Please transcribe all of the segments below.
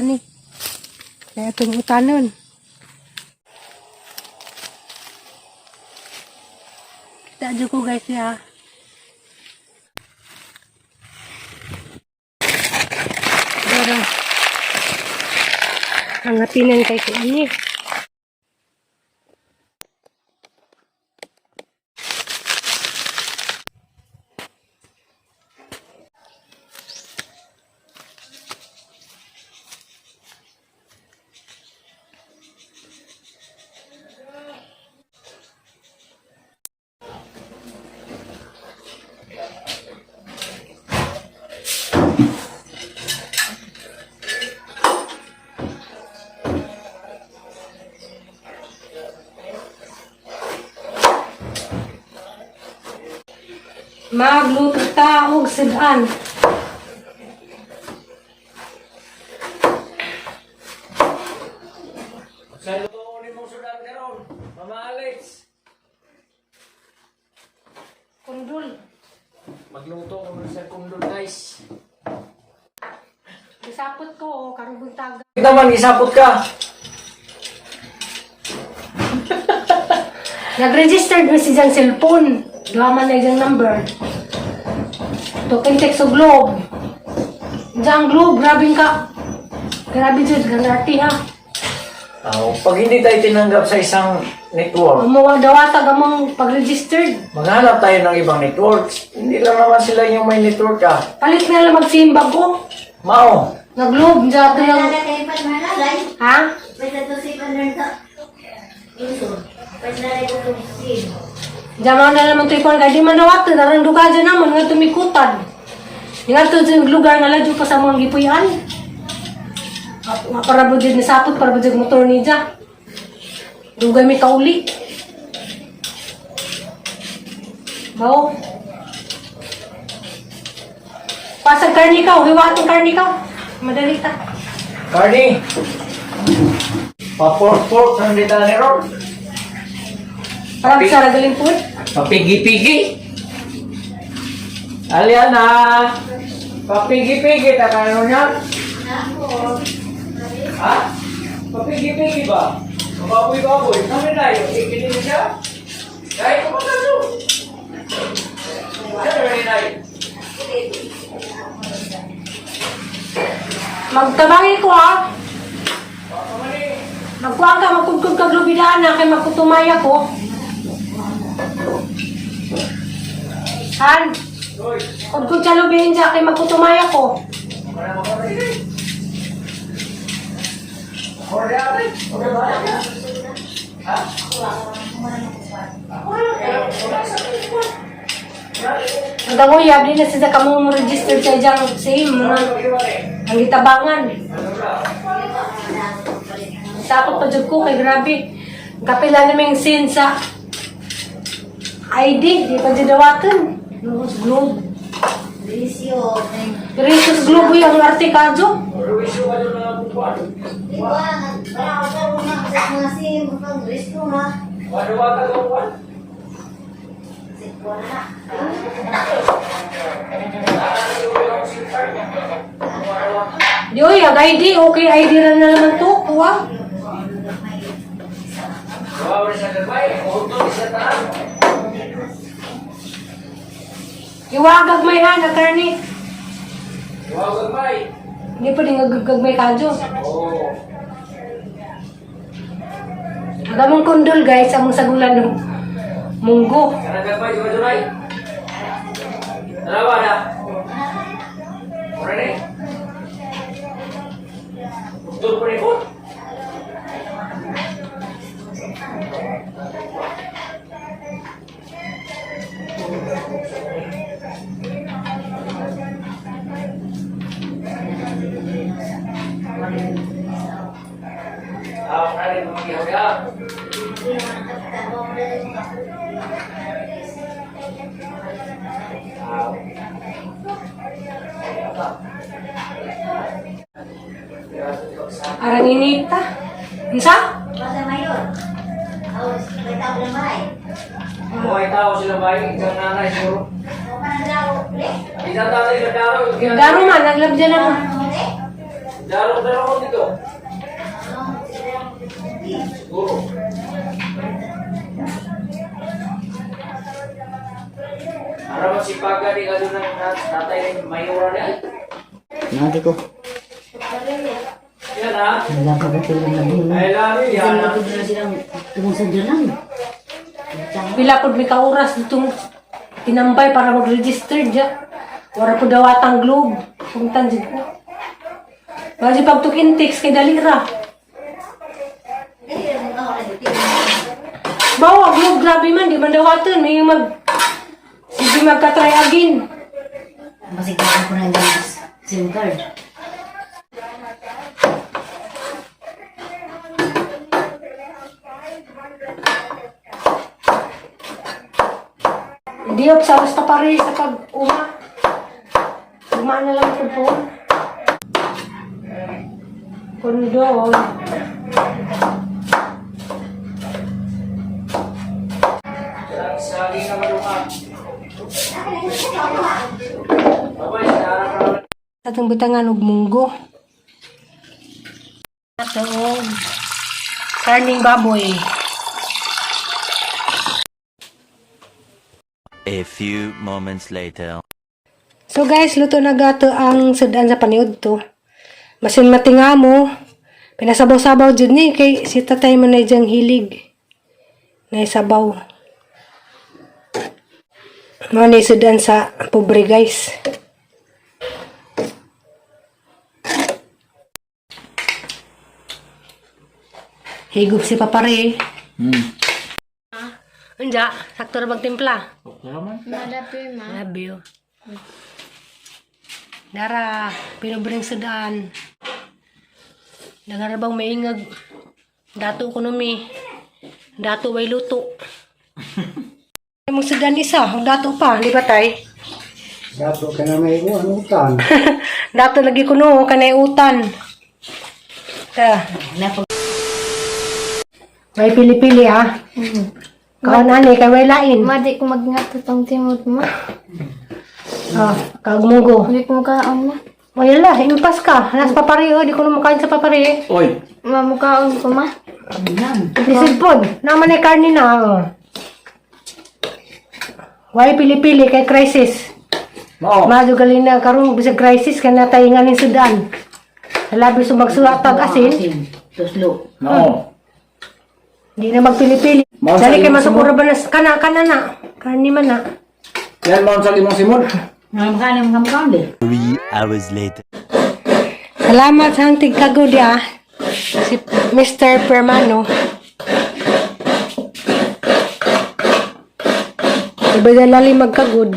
ani. Kaya itong utanon. Kita dyan ko guys ya. Pero, ang apinan kay ko ani. Magluto ta og sudan. Sa luto ni mong sudan karon, Mama Alex. Kundol. Magluto ko sa kundol, guys. Gisapot ko oh, karong buntag. Kita man gisapot ka. Nag-registered na si siyang cellphone. Duha man na iyang number. Token text sa Globe. Diyan Globe, grabe ka. Grabe jud, ganarti ha. Oh, pag hindi tayo tinanggap sa isang network, Umuwang dawata gamong pag-registered. maghanap tayo ng ibang networks. Hindi lang naman sila yung may network ah. Palit na lang magsimbag ko. Mao. Na Globe, diyan ito yung... Wala kayo pa malalay. Ha? Pwede to si Panardo. Inso. Pwede na rin ko sim. Diyan man na naman ito ikuan kay di man nawata, darang duga dyan naman, nga tumikutan. Nga to sa lugar nga ladyo pa sa mga gipuyan. Nga para ba dyan nisapot, para ba dyan motor niya. Dugay may kauli. Bao. Pasag karni ka, hiwating karni ka. Madali ta. Cardi. Pa-pork-pork ang dita ni Ron. Parang sa ragaling po. Papigi-pigi. Aliana. Papigi-pigi ta kayo niya. Ako. Ha? Papigi-pigi ba? Mababoy-baboy. Kami na yun. Ikinig siya. Kahit kumakaso. Ano rin na Magtabangi ko ha. Magkuha ka, magkugkog ka glubidaan na kay magkutumaya ko. Han, kugkog sa lubihin siya kay magkutumaya ko. Ang dangoy, di na sila kamo mo register sa iyang same mga ang gitabangan. Tapos pa jud ko kay grabe. Kapila naming sin sa ID, di pa jud dawatan. Lubos Globe. Bisyo. Gracious Globe yung arte kadyo. Di ba? Wala ko karoon na sa mga sim. Pag risk ko ha. Wala na. Di oy, ag ID, okay ID ra na naman to. Kuha. Iwagag may han, attorney. Hindi pa din gagagmay kadyo. Ang among kondol guys, among sagulan ng munggo. Arang inita. Unsa? Basta mayor. Oh, may tao na may. Buhay tao sila ba? Isang nanay siguro. O parang daw, pre. Isang tatay sa daro. Daro man, naglabdya naman. Ano mo, eh? Daro, daro ko dito. Siguro. Para masipaga di ka doon ng tatay ng mayora niya. Nadi ko. Yan ha. Wala ka ba silang nabunod? Ay lami yan ha. Wala silang tungkol sa dyan. Pila pod mi ka oras ditong tinambay para mag-register dya. Wala po daw atang Globe. Puntan dyan ko. Basi pag tukintiks kay dali ra. Bawa Globe, grabe man, di man dawatan. May mag... Sige magka-try again. Masiguro ko na yung SIM card. Hindi up sa basta pare sa pag-uma. Uma na lang ko po. Kondo. Sali na maluha. Abay, sinara ka naman. Atong butangan og munggo. Ato og karning baboy. A few moments later. So guys, luto na gato ang sudan sa paniud to. Masin matinga mo. Pinasabaw-sabaw jud ni kay si tatay man ay diyang hilig. Nay sabaw. Mao ni sudan sa pobre, guys. Higop si papare. Unja, sakto ra bang timpla? Okay naman. Love you. Dara, pinubring sudan. Dagara bang maingag. Dato ko numi. Dato way luto. Mong sudan isa, ang dato pa, di ba tay? Dato ka na may ano utan. Dato lagi ko no, kanay utan. Ta. May pili-pili ah. Kaon ani kay way lain. Ma, di ko magngato tong timod ma. Ah, kag munggo. Di ko mukaon ma. Wala, impas ka. Nas papareho, di ko na makain sa papareho. Oy. Ma, mukaon ko ma. Lisod pod. Naman ay karne na. Oh. Why pili-pili kay crisis? Mao. Madyo galing na karon bisag crisis kay natay nga ning sudan. Sa labi sumagsuwat tag asin, Tuslo. Mao. di na magpili-pili. Mao sa Dali kay imong masukura ba na kana kana na. Karne man na. Yan mao sa limong simod. Nga makaon mga makaon di. 3 hours later. Salamat sa hantig kagod ah. Si Mr. Permano. Iba na lali magkagod.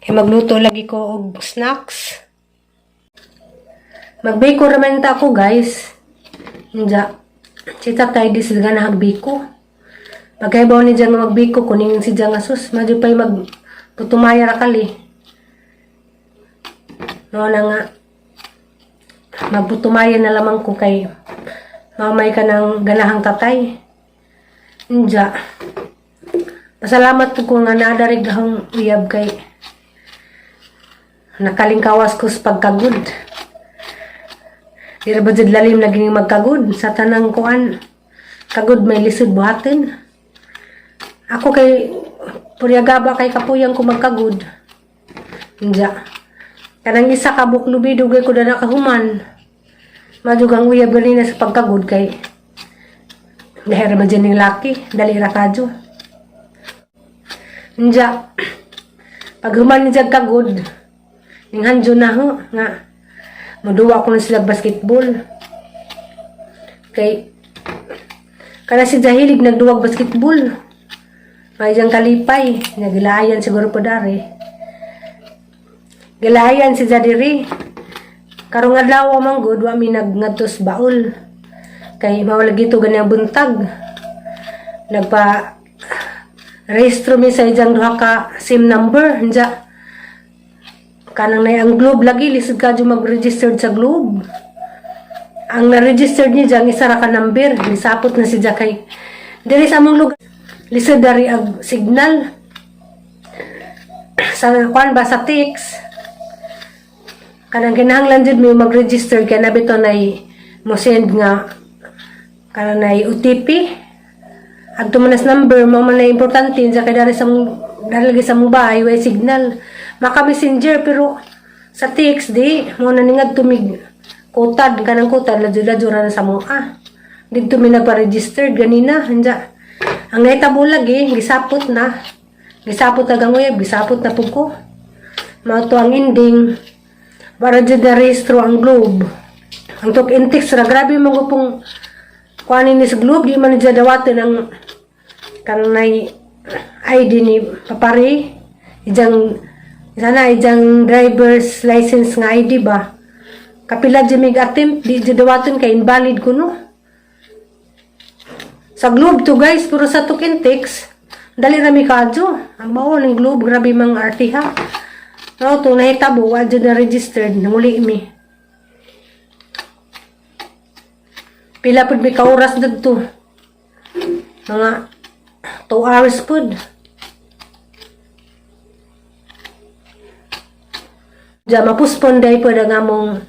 Kaya magluto lagi ko og snacks. Magbiko raman ta ako, guys. Inja. Si tatay di sila nahagbiko. Pagkaibaw ni dyan nga magbiko, kuning si dyan nga sus, madyo pa'y mag putumaya ra kali. No na nga, magputumaya na lamang ko kay mamay ka ng ganahang tatay. Inja. Pasalamat po ko nga nadarig akong uyab kay nakalingkawas ko sa pagkagod. Di ra ba jud lalim lagi ning magkagod sa tanang kuan. Kagod may lisod buhatin. Ako kay puryagaba kay kapuyang ko magkagod. Inja. Kanang isa ka buklubi dugay ko dana kahuman. Madug ang uyab ganina sa pagkagod kay dahil ba dyan ning laki, dali ra kadyo. Inja. Pag human ni jag kagod, ning hanjo na ho nga muduwa ko na sila basketball. Kay kana si Jahilig nagduwag basketball. May diyang kalipay, nagilayan siguro po dari. Gilayan si Jadiri. Karong adlaw man gud wa mi nagngadtos baol. Kay mawala gito ganyang buntag. Nagpa rehistro mi sa ijang duha ka SIM number nja. Kanang nay ang Globe lagi lisod ka jud mag-registered sa Globe. Ang na-registered niya diyang isa ra ka number, nisapot na si kay diri sa among lugar. Lisod dari ang signal. Sa kuan ba sa text kanang kinahanglan jud mi mag-register kay na bitaw nay mo send nga kanang nay OTP. Adto man as number mo man na importante sa kay dari sa mong dari lagi sa mong bahay way signal. Maka messenger pero sa text di mo na ningad tumig kotad kanang kotad ladyo-ladyo ra na sa mo ah. Didto mi nagpa-register ganina anja. Ang nahitabo lagi gisapot na. Gisapot na gangoyab, gisapot na pud ko. Mao to ang ending. Para jud na rehistro ang Globe. Ang tok index ra grabe mo ko pong kuanin ni sa Globe di man ni dawaton ang kanay ID ni papari ijang sana ijang driver's license nga ID ba kapila jud mig attempt di jud dawaton kay invalid kuno sa Globe to guys, pero sa Tukintex dali ra mi kadyo ang mao ning Globe grabe mang artiha no to nahitabo wa jud na registered nanguli mi pila pud mi ka oras didto, mga 2 hours pud. Diya mapuspon day pud ang among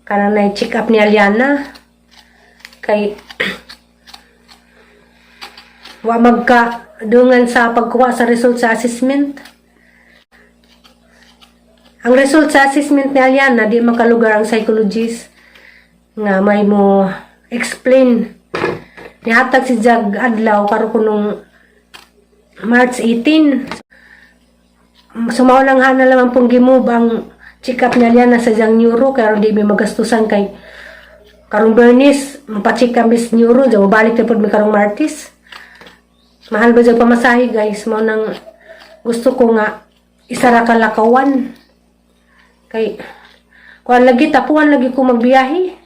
kanang check up ni Aliana kay wa magka dungan sa pagkuha sa result sa assessment. Ang result sa assessment ni Aliana di makalugar ang psychologist nga may mo explain. Nihatag si Jag adlaw karon kunong March 18. Sumaw lang hana lamang pong gimove ang check up ni Aliana sa Jang Neuro kay aron di mi magastusan kay karong Bernice mapa-check up miss Neuro jaw balik na pud mi karong Martes. Mahal ba dyan pamasahe guys? Mo nang gusto ko nga isa ra ka lakawan. Kay kuan lagi tapuan lagi ko magbiyahe.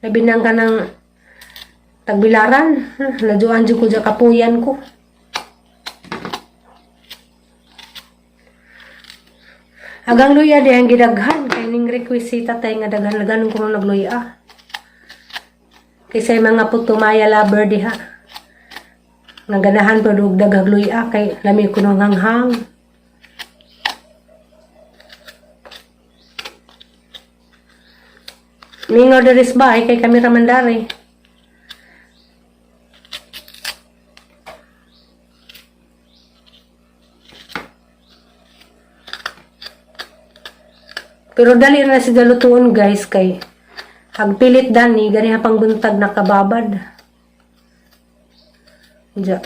Labi nang kanang tagbilaran. Lajuan jud ko dyan kapuyan ko. Agang luya di ang gidaghan kay ning requisita tay nga daghan-daghan ko nung nagluya. Kaysa yung mga putumaya lover diha. Nga ganahan pa og daghang luya kay lami ko nung hanghang. Mingaw diri sa bahay kay kami raman dari. Pero dali na sila lutuon guys kay hagpilit dani gani pang buntag nakababad. Diya.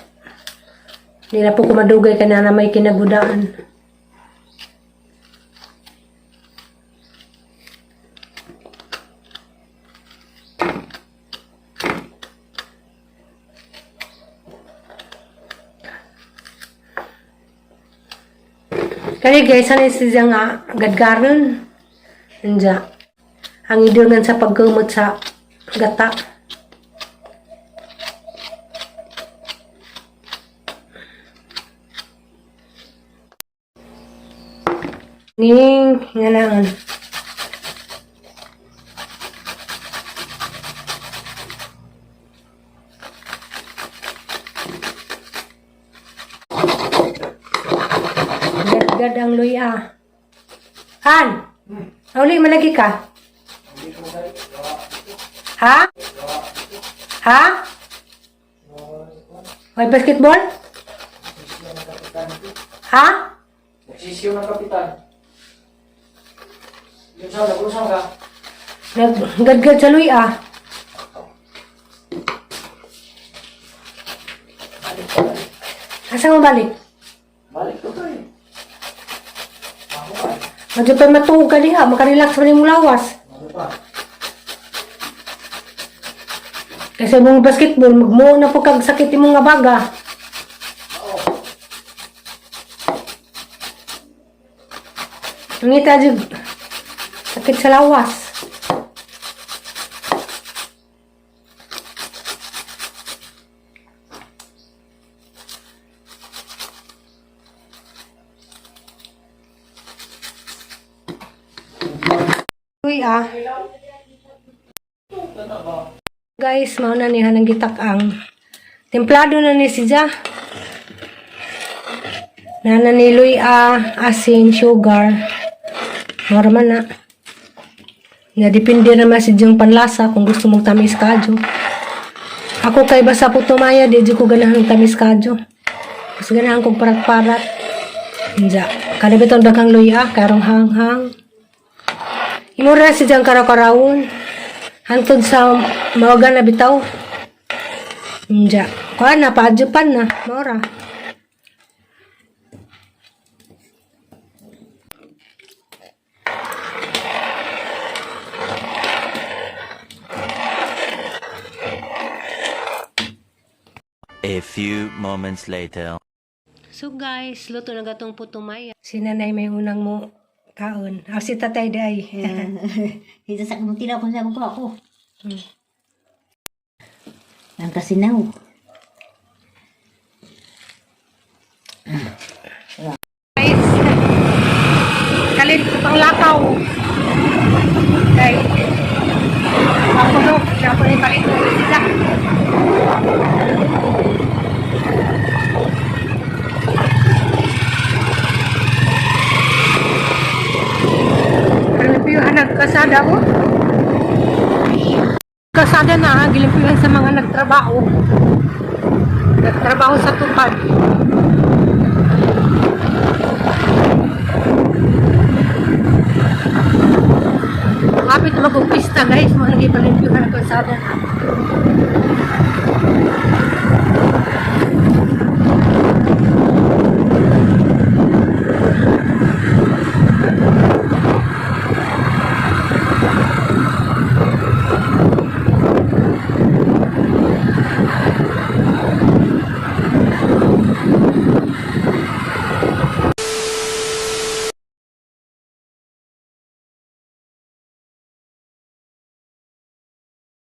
Di na po kumadugay ka na may kinagudaan. Kani guys, ano siya nga gadgaron. Anja. Ang idungan sa pagkumot sa gata. Ning nga lang. Gadgad ang luya. Han! Uli, malagi ka? Ha? Ha? May basketball? Ha? Nagsisiyo ng kapitan. Yung sa nag-usap ka. Naggadgad sa luya. Asa mo balik? Balik ko to eh. Ako pa. Medyo pa matuog ka diha, makarelax pa nimong lawas. Ano pa? Kasi mong basketball, magmuo na po kag sakit imong nga baga. Nangita jud sakit sa lawas. Uy ah. Guys, mao na ni hanang gitak-ang. Templado na ni siya. Nananiloy asin, sugar. Mora man na. Nga depende naman sa diyang panlasa kung gusto mong tamis kadyo. Ako kay basta puto maya, di jud ko ganahan og tamis kadyo. Mas ganahan kong parat-parat. Inja. Kada bitong daghang luya, karong hanghang. Imura si diyang karaw-karawon. Hantod sa mawagan na bitaw. Inja. Kuha na, paadyopan na. Maura. A few moments later. So guys, luto na gatong puto maya. Si nanay may unang mo kaon. Ah, si tatay di ay. Hita sa kong tinaw kung saan ko ako. Ang kasinaw. Guys, kalit ko pang lakaw. Kay, ako no, ako ni palit ko sila. Kalimpiyuhan nagkasada ko. Kasada na, ha, gilimpiyuhan sa mga nagtrabaho. Nagtrabaho sa tupad. Kapit mag-umpista guys, mga nagipalimpyuhan ang kalsada na.